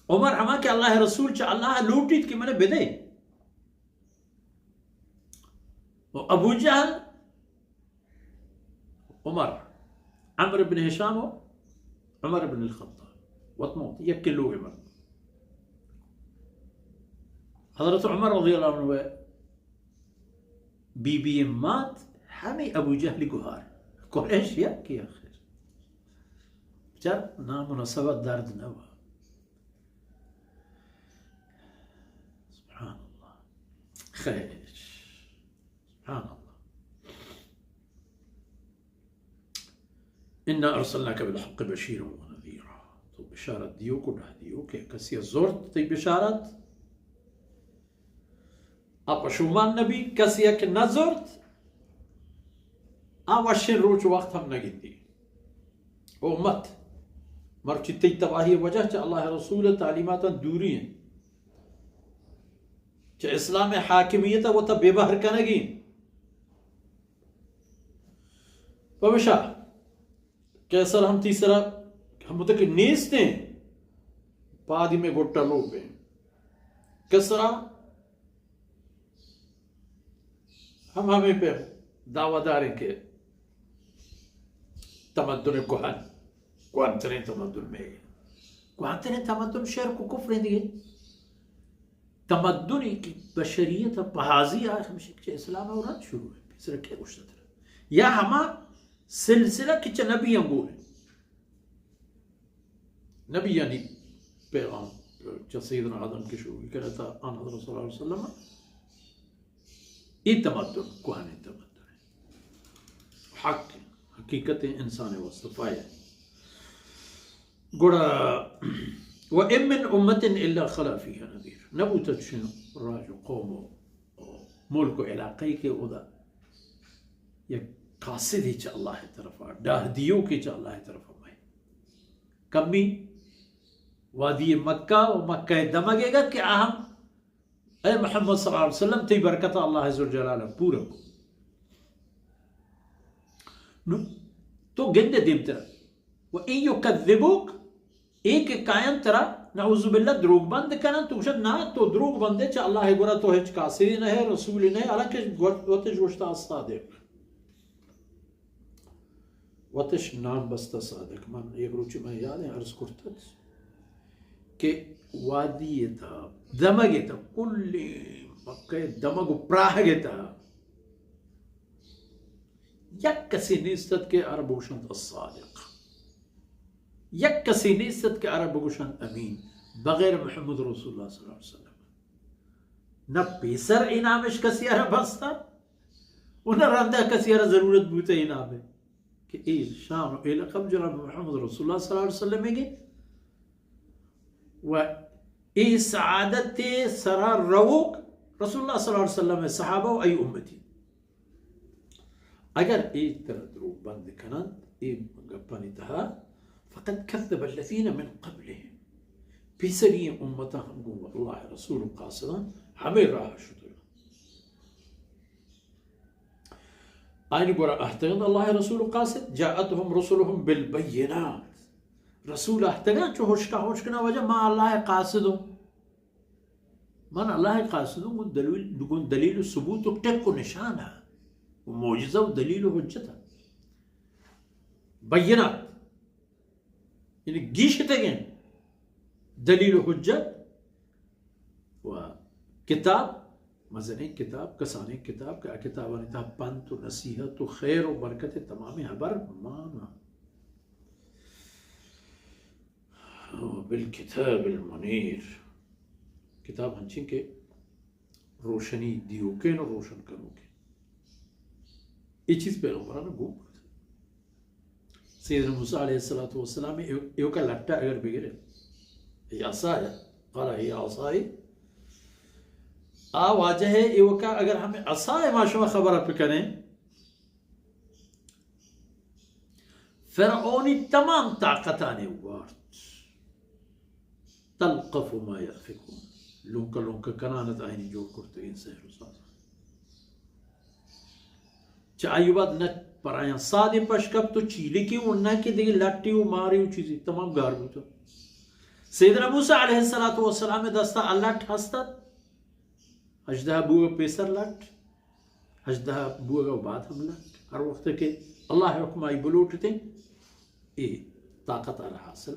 عمر ہما کہ اللہ رسول چہ اللہ لوٹیت کہ من بدے۔ و ابو جہل، عمر، عمرو بن ہشام و عمر بن الخطاب، وت موت یکیں لوگ مرد۔ حضرت عمر رضی اللہ عنہ بی بی مات ہمیں ابو جہل گہار۔ قریش یکی آخر۔ چر نام و نسبت درد نہ ہوا۔ سبحان اللہ۔ خیر۔ سبحان اللہ۔ انا ارسلناک بالحق بشیرا و نذیرا۔ تو بشارت دیوک و ڈاہ دیوک ئے، کسی زرت تئی بشارت، آ پشومان نبی، کسی کہ نزرت، آ وشیں روچ وقت ہم نگندی۔ او امت، مرچی تئی تباہی وجہ چہ اللہ رسول تعلیماتاں دوری ہیں، چہ اسلام حاکمیت وتا بے بہر کنگی۔ پمشا قیصر ہم تیسرا ہم تک نیستیں، پادی میں گٹا لوپیں۔ کسرا ہم ہمیں پہ دعویٰ داریں کہ تمدن کہن، کوہنترین تمدن میں گئے۔ کوہنترین تمدن شرک و کفر ہیں دیگے۔ تمدنی کہ بشریت پہازی آئے ہمشی کہ اسلام اور رد شروع ہے۔ پیسر کے گوشت تر یا ہما سلسلہ کہ چہ نبی انگو ہے۔ نبی یعنی پیغام چہ سیدنا آدم کے شروع کرتا آن حضرت صلی اللہ علیہ وسلم۔ اے تمدن، کوہنیں تمدن ہے۔ حق، حقیقت انسان واسطہ پائے۔ گڑا، و ان من امت الا خلا فیها نذیر۔ نبوت چشیں راج و قوم و، و ملک و علاقے کہ اودا یک قاصدی چہ اللہ طرفا، ڈاہ دیوکے چہ اللہ طرفا مئے۔ کمی وادی مکہ و مکہ دمگے گا کہ اہم اے محمد صلی اللہ علیہ وسلم، تئی برکت اللہ ذوالجلال پورا کو۔ نو تو گندے دیمتر۔ و ان یکذبوک، اے کہ کاین ترا نعوذ باللہ دروگ بند کنن، تو گوشت نا، تو دروگ بندے، چہ اللہ گورا تو ہچ قاصدی نہ ہے، رسول نہ ہے، حالانکہ وت-، وتش گوشتا صادق۔ وتش نام بستہ صادق۔ من یک روچے من یادیں عرض کرتگ کہ وادی تا، دمگ تا، کل مکہ دمگ و پراہگ تا یک کسی نیست ات کہ عرب گوشنت الصادق۔ یک کسی نیست ات کہ عرب گوشنت امین، بغیر محمد رسول اللہ صلی اللہ علیہ وسلم۔ نہ پیسر انامش کسی عرب ہستا، و نہ رندا کسی ء را ضرورت بوتہ اے نام ء کہ اے شان و اے لقب جناب محمد رسول اللہ صلی اللہ علیہ وسلم ء گے و اے سعادت ء سرا روک رسول اللہ صلی اللہ علیہ وسلم ء صحابہ و ای امتی۔ اگر اے ترا دروگ بند کننت اے گپانی تہا، فقد کذب الذین من قبلهم، پیسری امتاں ہم گوں اللہ رسول قاصداں ہمے راہ شتگ۔ آیانی گورا اہتگنت اللہ رسول قاصد، جاءتهم رسلهم بالبینات، رسول اہتگاں چو ہشکا ہشکنا وجہ ما اللہ قاصدوں، من اللہ قاصدوں گوں دلیل، گوں دلیل و ثبوت و ٹک و نشانہ و معجزہ و دلیل و حجت، بینات، یعنی گیشتگیں دلیل و حجت و کتاب، مزنیں کتاب، کسانیں کتاب کہ آ کتابانی تہا پنت و نصیحت و خیر و برکت تمامیں ہبر مان انت۔ بالکتاب المنیر، کتاب ہنچیں کہ روشنی دیوکین و روشن کنوکین۔ اے چیز پیغمبران گون بوت۔ سیدنا موسی علیہ الصلوۃ والسلام ایو-، ایوکا لٹا اگر بگرے، اے عصا ہے، قال هي عصاي، آ واجہ ہے، ایوکا اگر ہمیں عصا ہے ما شما خبر پکنیں، فرعونی تمام طاقتانی وارت۔ تلقف ما یأفکون۔ لونکا لونکا کنان ات آئینی جوڑ کرتگیں سحر و ساز۔ چہ آئی بعد نہ پرایاں سادے پش کپت و چیلکے و نہ کہ دیگه لٹے و مارے و چیزی تمام گار بوتا۔ سیدنا موسی علیہ الصلوۃ والسلام دستا لٹ ہست ات، ہژدہ بوگ پیسر لٹ، ہژدہ بوگ بعد ہم لٹ۔ ہر وقت کہ اللہ حکم آئی بلوٹتے، اے طاقت آرا حاصل۔